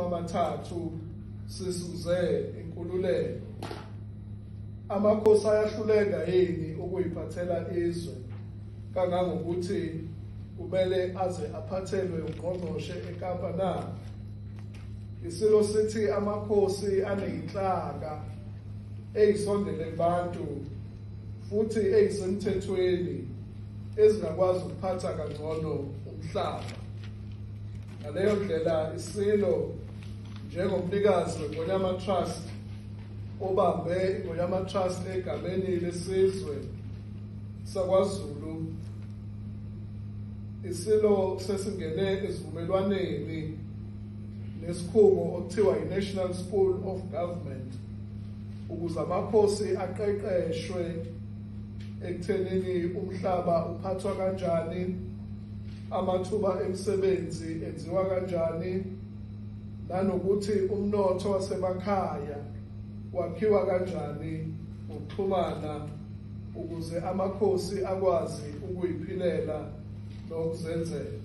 30 sisuze inkululeko. Amakhosi ayahluleka yini ukuyiphathela izwe kangangokuthi kumele aze aphathelwe ungqongqoshe eKapa na? Isilo sithi amakhosi aneyinhlaka eyisondele kubantu futhi eyisemthethweni ezingakwazi ukuphatha kangcono umhlaba. Ngaleyo ndlela isilo njengomnikazi weNgonyama Trust obambe iNgonyama Trust egameni lesizwe sakwaZulu, isilo sesingene esivumelwaneni nesikhungo okuthiwa i-National School of Government ukuze amakhosi aqeqeshwe ekuthenini umhlaba uphathwa kanjani, amathuba emisebenzi enziwa kanjani, nanokuthi umnotho wasemakhaya wakhiwa kanjani ngokuxhumana ukuze amakhosi akwazi ukuyiphilela nokuzenzela.